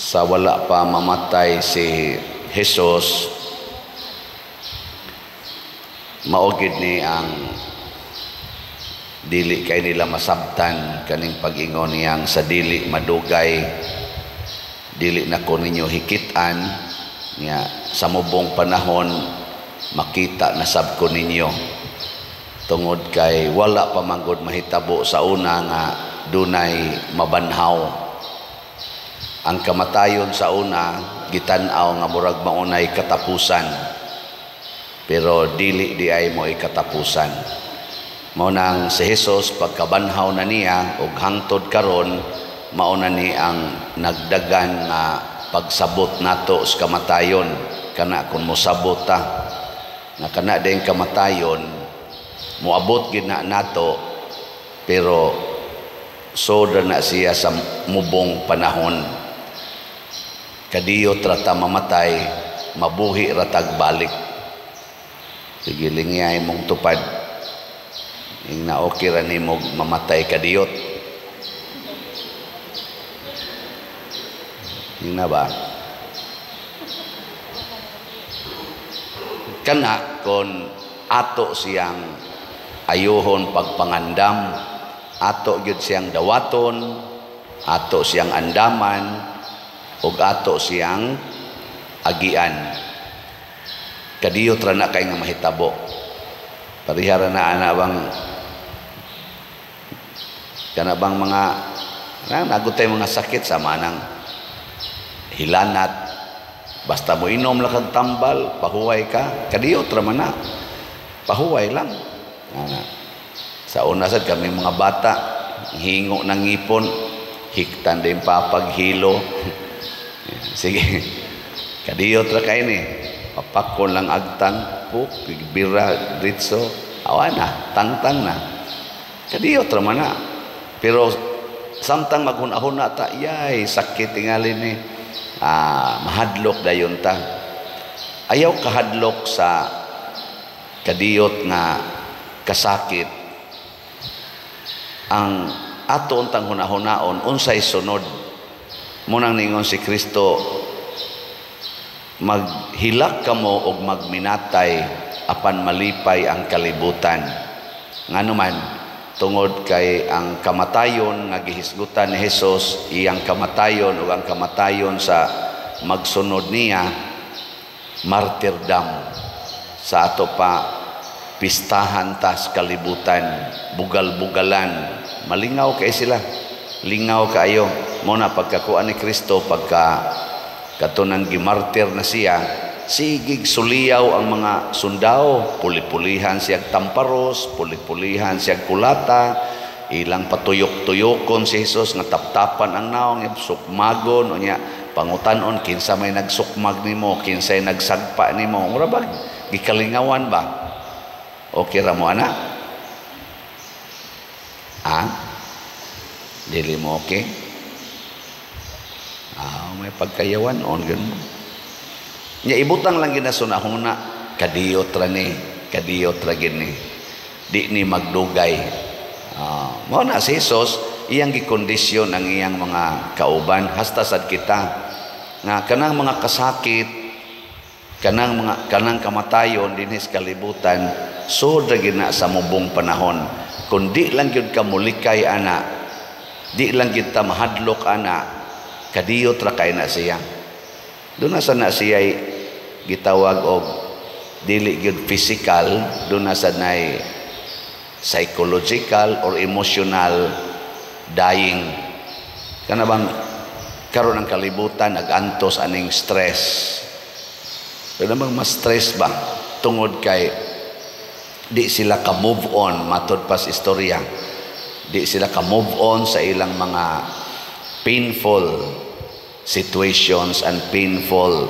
Sa wala pa mamatay si Jesus, mao gid ni ang dili kay nila masabtan kaning pag-ingon niyang sa dili madugay dili na ko ninyo hikit-an nya sa mubong panahon makita na sab ko ninyo, tungod kay wala pa manggod mahitabo sa una nga dunay mabanhaw. Ang kamatayon sa una gitan-aw nga murag maunay katapusan, pero dili di ay mo katapusan. Mao nang si Jesus, pagkabanhaw na niya ug hangtod karon, mao na ni ang nagdagan nga pagsabot nato sa kamatayon, kana kung mosabot ta nga kana din kamatayon moabot gid na nato, pero soda na siya sa mubong panahon. Kadiyot ra ta mamatay, mabuhi ra tag balik. Sige, lingiyay mong tupad. Ing na okay ra nimo mamatay kadiyot. Ing na ba? Kana kon ato siyang ayuhon pagpangandam, ato gyud siyang dawaton, ato siyang andaman, ug ato siyang agian. Kadiyot ra na kay nga mahitabo. Parehara na ana bang kana bang mga nagutay mga sakit sa manang hilanat, basta mo inom lang kag tambal, pahuway ka, kadiyot ra man na, pahuway lang. Ana. Sa una sad kami mga bata, hingo ng ngipon, hiktan din papaghilo. Sige, kadiyot ra kay ni, papakon lang agtang, puk, bira, dritso, awa na, tangtang na. Kadiyot ra man na. Pero samtang maghuna-huna ta, yay, sakit tingali ni, mahadlok dayon ta. Ayaw kahadlok sa kadiyot nga kasakit. Ang ato untang hunahunaon, unsay sunod. Munang ningon si Kristo, maghilak kamo og magminatay apan malipay ang kalibutan. Ngano man, tungod kay ang kamatayon nga gihisgutan ni Hesus, iyang kamatayon ug ang kamatayon sa magsunod niya, martyrdom. Sa ato pa pistahan tas kalibutan, bugal-bugalan, malingaw kay sila, lingaw kaayo. Mo na pagkakuan ni Kristo, pagka katunang gimartir na siya, sigig suliyaw ang mga sundao, puli-pulihan siyag tamparos, puli-pulihan siyag kulata, ilang patuyok-tuyokon si Jesus nga taptapan ang naong, sukmagon, unya pangutanon kinsa may nagsukmag nimo, kinsay nagsagpa nimo, mura ba gikalingawan ba? Okay ra mo ana? Ah? Dili mo okay? Ah, may pagkayawan on ganun. Nya ibutang lang ginasunahuna, kadiyot ra ni, kadiyot ra gini. Di ni magdugay. Mao na si Jesus, iyang gikondisyon ang iyang mga kauban hasta sad kita nga kanang mga kasakit, kanang kamatayon dinhi sa kalibutan, sud ra gid na sa mubong panahon. Kun di lang gyud ka mulikay ana, di lang gyud ta mahadlok ana, kadiyot ra kay na siya. Doon na sa na siya gitawag og dili gyud physical, doon na sa nay psychological or emotional dying. Kana bang karon ang kalibutan nagantos aning stress. Pero bang mas stress ba tungod kay di sila ka move on, matod pa sa istorya. Di sila ka move on sa ilang mga painful situations and painful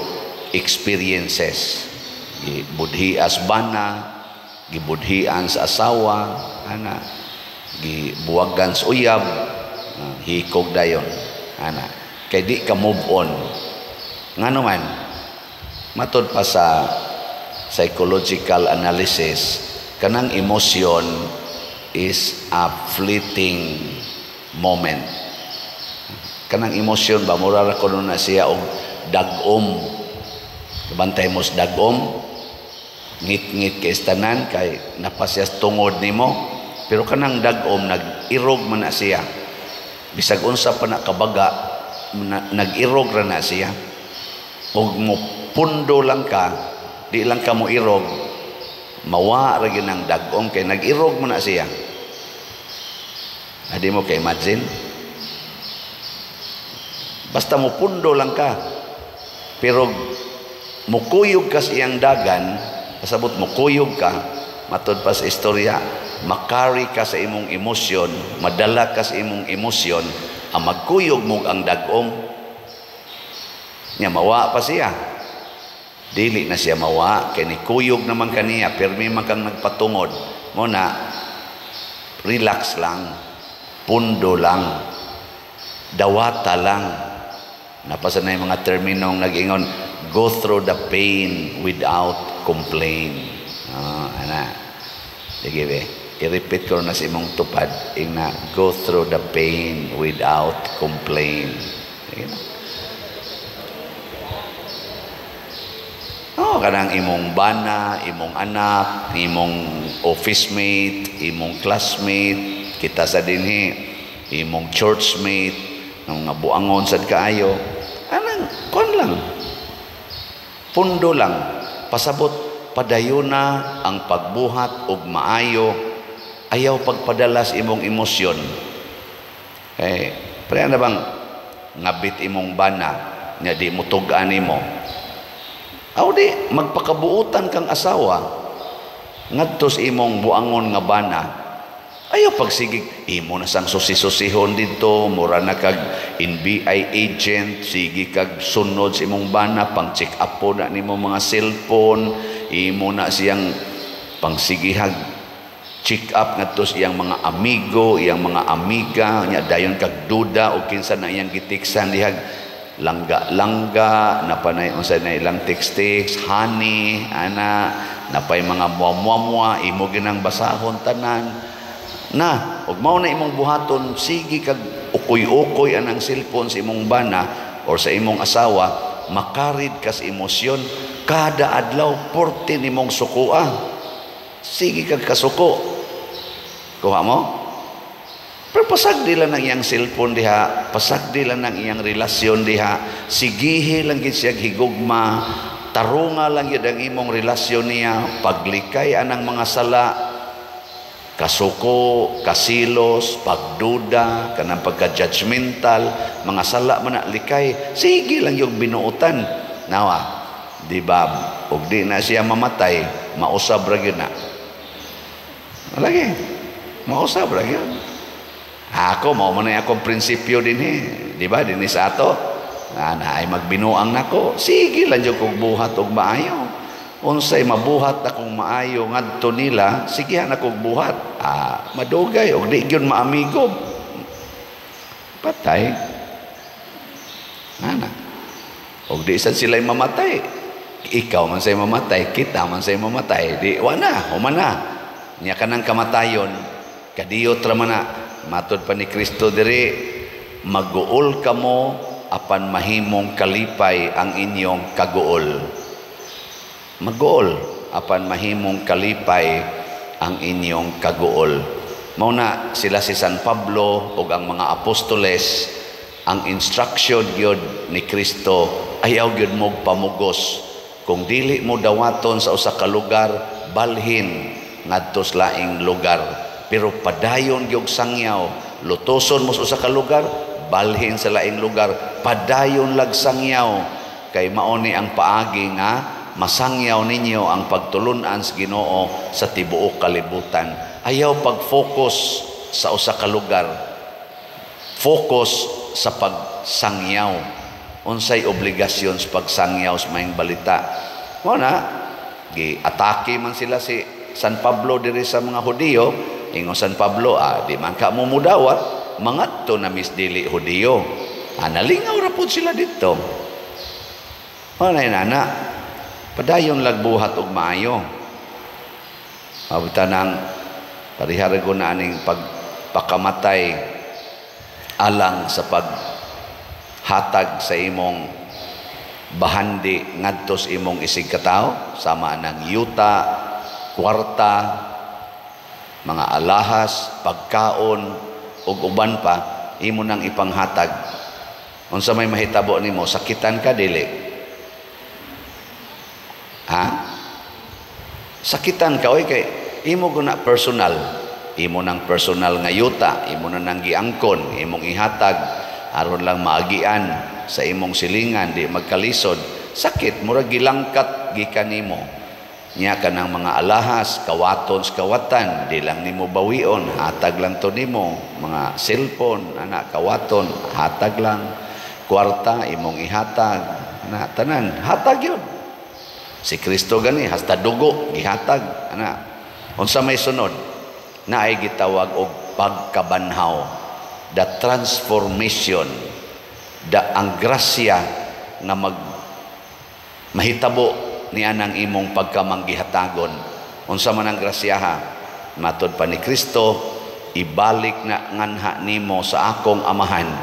experiences. Gibudhias bana, gibudhian sa asawa, ana, gibuwagan sa uyab, hikog dayon, ana. Kay di ka move on. Ngano man, matod pa sa psychological analysis, kanang emotion is a fleeting moment. Kanang emosyon ba, mura ra kuno na siya og dag-om. Bantay mo sa dag-om, ngit-ngit kay tanan kay napasya tungod nimo, pero kanang dag-om nag-irog man na siya. Bisag unsa pa na kabaga, nag-irog ra na siya. Og mo pundo lang ka, di lang ka mo irog, mawa ra gyud ang dag-om kay nag-irog man na siya. Adi mo kay imagine? Basta mo pundo lang ka, pero mukuyog ka sa iyang dagan, pasabot mukuyog ka, matod pa sa istorya, makari ka sa imong emosyon, madala ka sa imong emosyon, ang magkuyog mo ang dag-om. Nya mawa pa siya. Dili na siya mawa, kay nikuyog naman kaniya, pirmi man kang nagpatungod. Mo na, relax lang, pundo lang, dawata lang. Napasa na yung mga terminong nag-ingon, go through the pain without complain. Ana. Sige be, i-repeat ko na sa imong tupad, ingna, go through the pain without complain. Sige na. Oh, kanang imong bana, imong anak, imong office mate, imong classmate, kita sa dinhi, imong churchmate, nga buangon sad kaayo. Anang kon lang. Pundo lang. Pasabot padayuna ang pagbuhat og maayo, ayaw pagpadalas imong emosyon. Eh, pre na bang ngabit imong bana nya di mo tug-an nimo. Aw di magpakabuutan kang asawa ngadto sa imong buangon nga bana. Ayaw pagsigig imo na sang susi-susihon didto, mura na kag NBI agent, sige kag sunod sa imong bana, pang check up po na nimo mga cellphone, imo na siyang pangsigihag check up ngadto sa iyang mga amigo, iyang mga amiga, nya dayon kag duda og kinsa na iyang gitiksan dihag langga-langga, napanay unsa na ilang text-text, honey, ana, napay mga muwa-muwa, imo ginang basahon tanan. Na, ug mao na imong buhaton, sige kag ukoy-ukoy anang cellphone sa imong bana or sa imong asawa, makarid ka sa emosyon kada adlaw porte nimong sukoa. Sige kag kasuko. Kuha mo? Pero pasagdi lang ang iyang cellphone diha, pasagdi lang ang iyang relasyon diha, sigihi lang gid siya higugma, tarunga lang gyud ang imong relasyon niya, paglikay anang mga sala, kasuko, kasilos, pagduda, kanang pagka-judgmental, mga sala man na likay, sige lang yung binuotan. Nawa, di ba, ug di na siya mamatay, mausab ra gyud na. Lagi, mausab ra gyud. Ako, mao man na akong prinsipyo dinhi, di ba, dinhi sa ato. Na ay magbinuang nako, sige lang jud kog buhat og maayo. Unsay mabuhat akong maayo ngadto nila, sige na kog buhat. Madugay og di gyud maamigo. Patay. Ana. Og di sad sila mamatay. Ikaw man say mamatay, kita man say mamatay. Di wa na, human na. Nya kanang kamatayon, kadiyot ra man na. Matod pa ni Kristo diri, maguol kamo apan mahimong kalipay ang inyong kaguol. Maguol apan mahimong kalipay ang inyong kaguol. Mao na sila si San Pablo ug ang mga apostoles, ang instruction gyud ni Kristo, ayaw gyud mo pamugos. Kung dili mo dawaton sa usa ka lugar, balhin ngadto sa laing lugar. Pero padayon gyud sangyaw, lutoson mo sa usa ka lugar, balhin sa laing lugar, padayon lag sangyaw, kay mao ni ang paagi nga masangyaw ninyo ang pagtulun-an sa Ginoo sa tibuok kalibutan. Ayaw pag-focus sa usa ka lugar, focus sa pagsangyaw. Unsay obligasyon sa pagsangyaw sa maayong balita? Mao na gi-atake man sila si San Pablo diri sa mga Hudiyo. Ingon San Pablo, di man ka mo mudawat, mangadto na mis dili Hudiyo. Nalingaw ra pud sila didto. Mao na inana, padayon lagbuhat og maayo. Mabuta nang parihara ko na aning pagpakamatay alang sa hatag sa imong bahandi ngadto sa imong isig katawo, sama ng yuta, kwarta, mga alahas, pagkaon ug uban pa, imo nang ipanghatag? Unsa may mahitabo nimo? Sakitan ka, dili? Ha? Sakitan ka, oy, kay imo guna personal, imo nang personal nga yuta, imo na nang giangkon, imong ihatag aron lang maagian sa imong silingan, di magkalisod. Sakit, murag gilangkat gikan nimo. Nya kanang mga alahas, kawaton sa kawatan, di lang nimo bawion, hatag lang to nimo. Mga cellphone ana, kawaton, hatag lang. Kwarta, imong ihatag na tanan, hatag yun. Si Kristo gani, hasta dugo gihatag ana. Unsa may sunod na ay gitawag og pagkabanhaw, the transformation, the ang grasya nga mag mahitabo niya ng imong pagkamanggihatagon. Unsa man ang grasyaha? Matod pa ni Kristo, "Ibalik na nganha nimo sa akong Amahan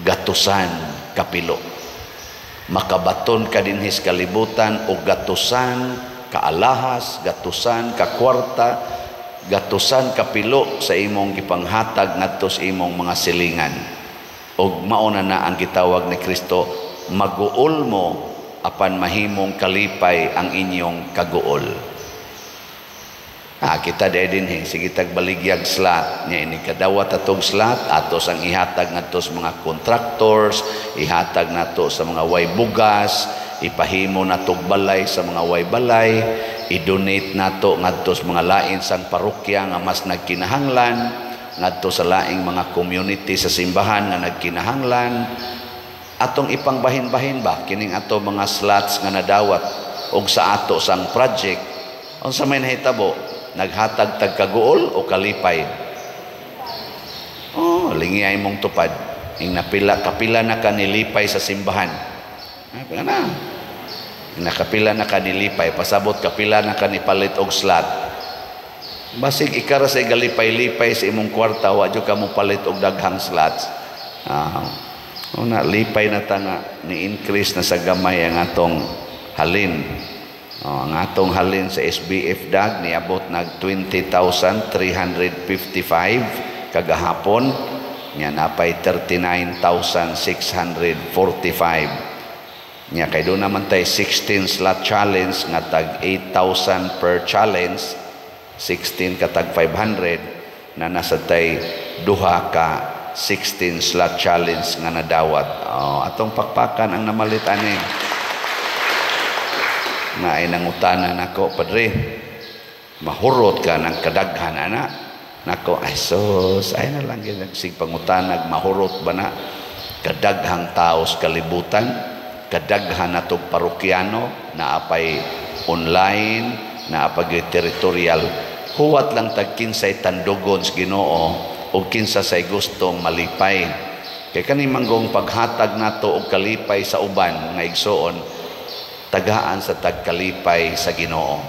gatusan kapilo." Makabaton ka dinhis kalibutan og gatusan ka alahas, gatusan ka kwarta, gatusan kapilo sa imong gipanghatag ngadto sa imong mga silingan. Og mauna na ang gitawag ni Kristo, "Maguol mo apan mahimong kalipay ang inyong kaguol." Ah, kita di din he, sige tag baligyag slot nya, ini kadawat atong slot, atos ang ihatag ngadto sa mga contractors, ihatag nato sa mga way bugas, ipahimo natog balay sa mga way balay, i-donate nato ngadto sa mga lain sang parokya nga mas nagkinahanglan, ngadto sa laing mga community sa simbahan nga nagkinahanglan. Atong ipangbahin-bahin ba kining ato mga slots nga nadawat og sa ato sang project? Unsa may nahitabo? Naghatag tag kaguol o kalipay? Oh, lingiyay mong tupad. Ing napila kapila na ka nilipay sa simbahan? Ay, na nakapila na ka nilipay? Pasabot, kapila na ka nipalit og slot? Basig ikara sa galipay-lipay sa imong kwarta, wa jud ka mo palit og daghang slots. Ah, una, lipay na ta nga ni-increase na sa gamay ang atong halin. Oh, ang atong halin sa SBF dag niabot nag 20,355 kagahapon nya, napay 39,645 nya, kay doon naman tay 16 slot challenge nga tag 8,000 per challenge, 16 ka tag 500 na, nasa tay duha ka 16 slot challenge nga nadawat. Oh, atong pakpakan ang namalit ani na ay nangutana nako, "Padre, mahurot ka ng kadaghan ana?" Nako, ay sus, ay na lang sig pangutanag, mahurot ba na kadaghang tao sa kalibutan, kadaghan natog parokyano na apay online, na apay territorial. Huwat lang tag kinsay tandugon sa Ginoo o kinsa say gustong malipay. Kay kani manggong paghatag nato og kalipay sa uban nga igsuon, tagaan sa tagkalipay sa Ginoo.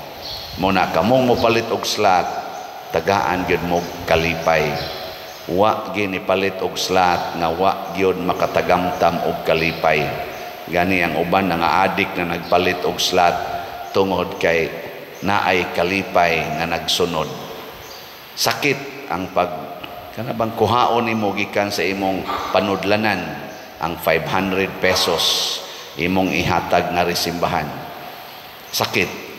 Muna kamong mopalit og slot, tagaan gyud mo kalipay. Wa gyud palit og slot nga wa gyud makatagamtam og kalipay. Gani ang uban nga adik na nagpalit og slot tungod kay naay kalipay nga nagsunod. Sakit ang pag kana bang kuhaon nimo gikan sa imong panudlanan ang 500 pesos, imong ihatag nga simbahan. Sakit.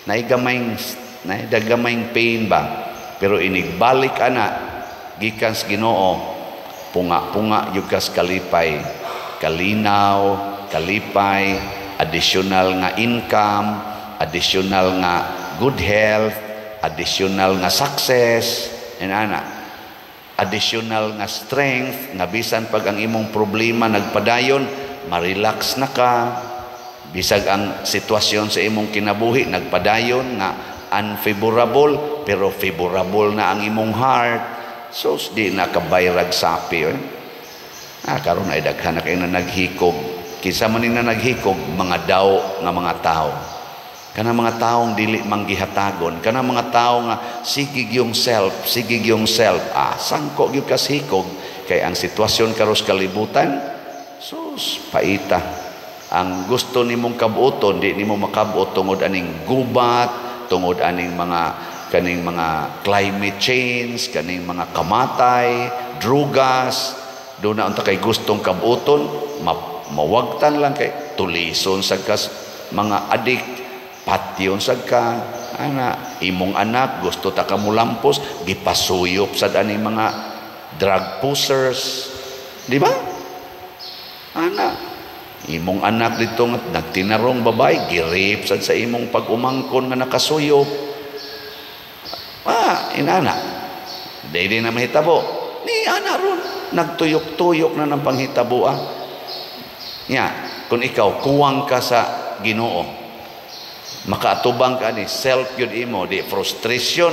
Naigamaing pain ba? Pero inigbalik ana gikan sa Ginoo, punga-punga gyud kas kalipay, kalinaw, kalipay, additional nga income, additional nga good health, additional nga success, ana, additional nga strength nga bisan pag ang imong problema nagpadayon, ma-relax na ka. Bisag ang sitwasyon sa imong kinabuhi nagpadayon nga unfavorable, pero favorable na ang imong heart. So di na kabayrag sapi, eh. Ah, karon ay daghan na kayo na naghikog. Kinsa man na naghikog? Mga daw nga mga tao, kana mga taong dili manggihatagon, kana mga tao nga sige yung self, sige yung self. Ah, sangko gyud kas hikog kay ang sitwasyon karos kalibutan. Sus, paita. Ang gusto nimong kabuoton, di nimo makabuot tungod aning gubat, tungod aning mga kaning mga climate change, kaning mga kamatay, drugas. Doon na unta kay gustong kabuoton, mawagtan lang kay tulison sa kas mga adik, patyon sad ka ana. Imong anak gusto ta ka mulampos, gipasuyop sad ani mga drug pushers, di ba ana? Imong anak dito nga nagtinarong babae, gi-rape sad sa imong pag-umangkon nga nakasuyop. Ah, inana dili na mahitabo ni ana ron, nagtuyok-tuyok na ng panghitabo. Ah, nya kung ikaw kuwang ka sa Ginoo, makaatubang ka ni self yun imo, di frustration,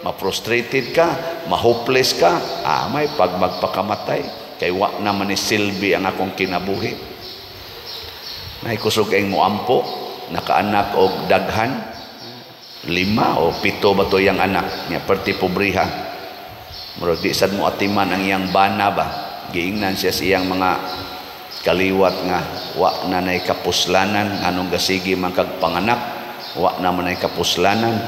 ma-frustrated ka, ma-hopeless ka. Ah, may pag magpakamatay kay wa naman ni silbi ang akong kinabuhi. Nay kusog kay moampo, nakaanak og daghan, lima o pito ba to yang anak niya, perti pobriha. Murag di sad mo atiman ang iyang bana ba. Giingnan siya sa iyang mga kaliwat nga wa na nay kapuslanan, anong gasigi man kag panganak, wa na man nay kapuslanan.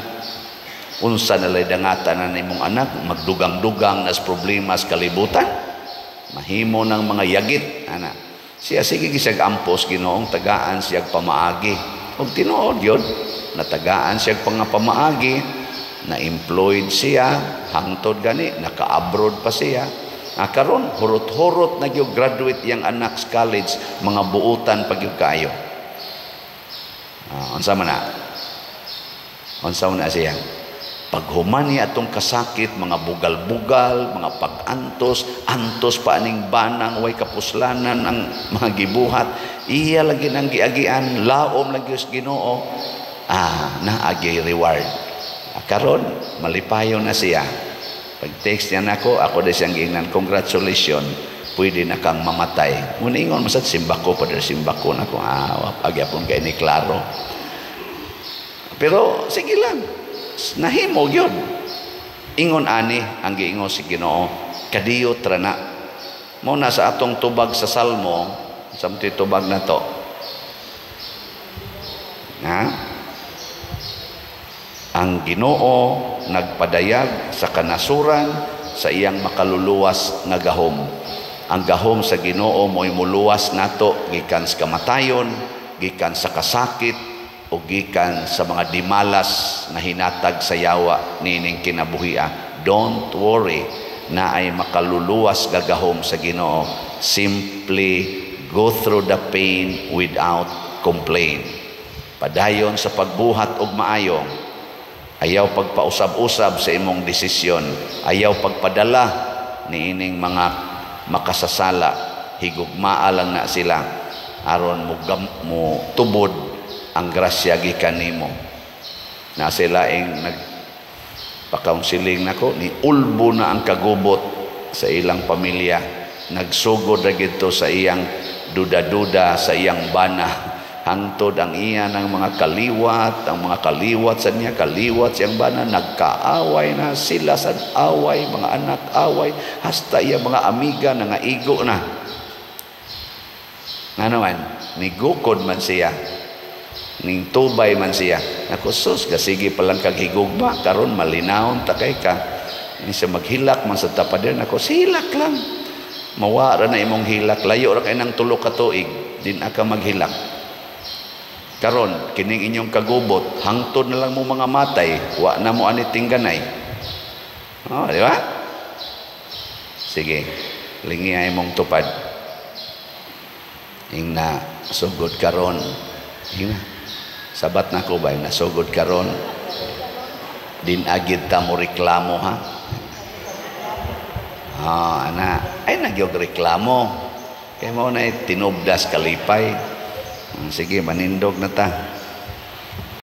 Unsa na lay dangatan na nimong anak, magdugang-dugang nas problema sa kalibutan, mahimo ng mga yagit ana. Siya sige gisag ampos, Ginoong tagaan siyag pamaagi. Og tinuod yun, natagaan siyag pamaagi, na employed siya hangtod gani naka-abroad pa siya. Ah, karon hurot-hurot na gyud graduate yang anak sa college, mga buutan pag gyud kaayo. Ah, unsa man na? Unsa man na siya? Paghuman niya atong kasakit, mga bugal-bugal, mga pag-antos, antos pa aning banang way kapuslanan ang mga gibuhat, iya lagi nang giagian, laom lagi sa Ginoo, ah, naagay reward. Ah, karon malipayon na siya. Pag text niya nako, ako din siyang giingnan, "Congratulations, pwede na kang mamatay." Muna ingon masad simbako pa simbako nako, ah, agyapon kay ni klaro. Pero sige lang, nahimo gyud. Ingon ani ang giingon si Ginoo, kadiyot ra na. Mo na sa atong tubag sa Salmo, sa tubag na to. Ha? Ang Ginoo nagpadayag sa kanasuran sa iyang makaluluwas nga gahom. Ang gahom sa Ginoo mo'y muluwas nato gikan sa kamatayon, gikan sa kasakit, o gikan sa mga dimalas na hinatag sa yawa nining kinabuhia. Don't worry, na ay makaluluwas gagahom sa Ginoo. Simply go through the pain without complaint. Padayon sa pagbuhat og maayo. Ayaw pagpausab-usab sa imong desisyon. Ayaw pagpadala niining mga makasasala. Higugmaa lang na sila aron mo tubod ang grasya gikan nimo. Na sila ing nag pa-counseling nako, ni ulbo na ang kagubot sa ilang pamilya. Nagsugod ra gito sa iyang duda-duda sa iyang bana. Hangtod ang iya ng mga kaliwat, ang mga kaliwat sa niya, kaliwat siyang bana, nagkaaway na sila sa away, mga anak away, hasta iya mga amiga na nga igo na. Nga naman, nigukod man siya, ning tubay man siya. Nako sus, gasige pa lang kag higugma, karon malinawon ta kay ka. Ini siya maghilak man sa tapader, nako silak lang. Mawa ra na imong hilak, layo ra kay nang 3 ka tuig, din aka maghilak. Karon kining inyong kagubot, hangtod na lang mo mga matay, wa na mo ani tingganay. Oh, di ba? Sige, lingi ay mong tupad. Ingna sugod karon. Ingna. Sabat na ko ba nasugod karon. Din agid ta mo reklamo ha. Ah, ana, ay nagyog reklamo. Kay mao na tinubdas kalipay. Sige, manindog na ta.